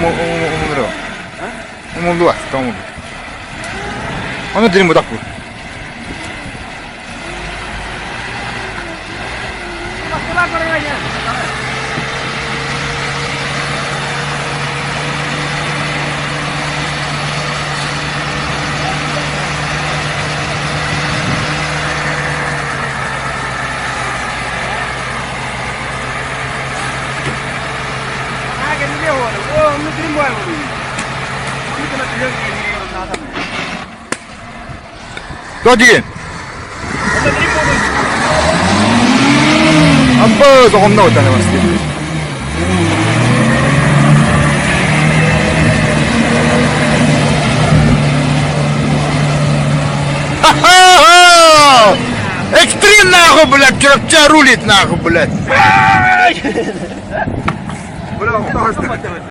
Умуллуо. Умуллуо, умуллуо. Ону дирим будак бу. Кто диэн? Амба тоҕомно отаны басты. Экстрим нахуй, блядь, Чурапча рулит нахуй, блядь.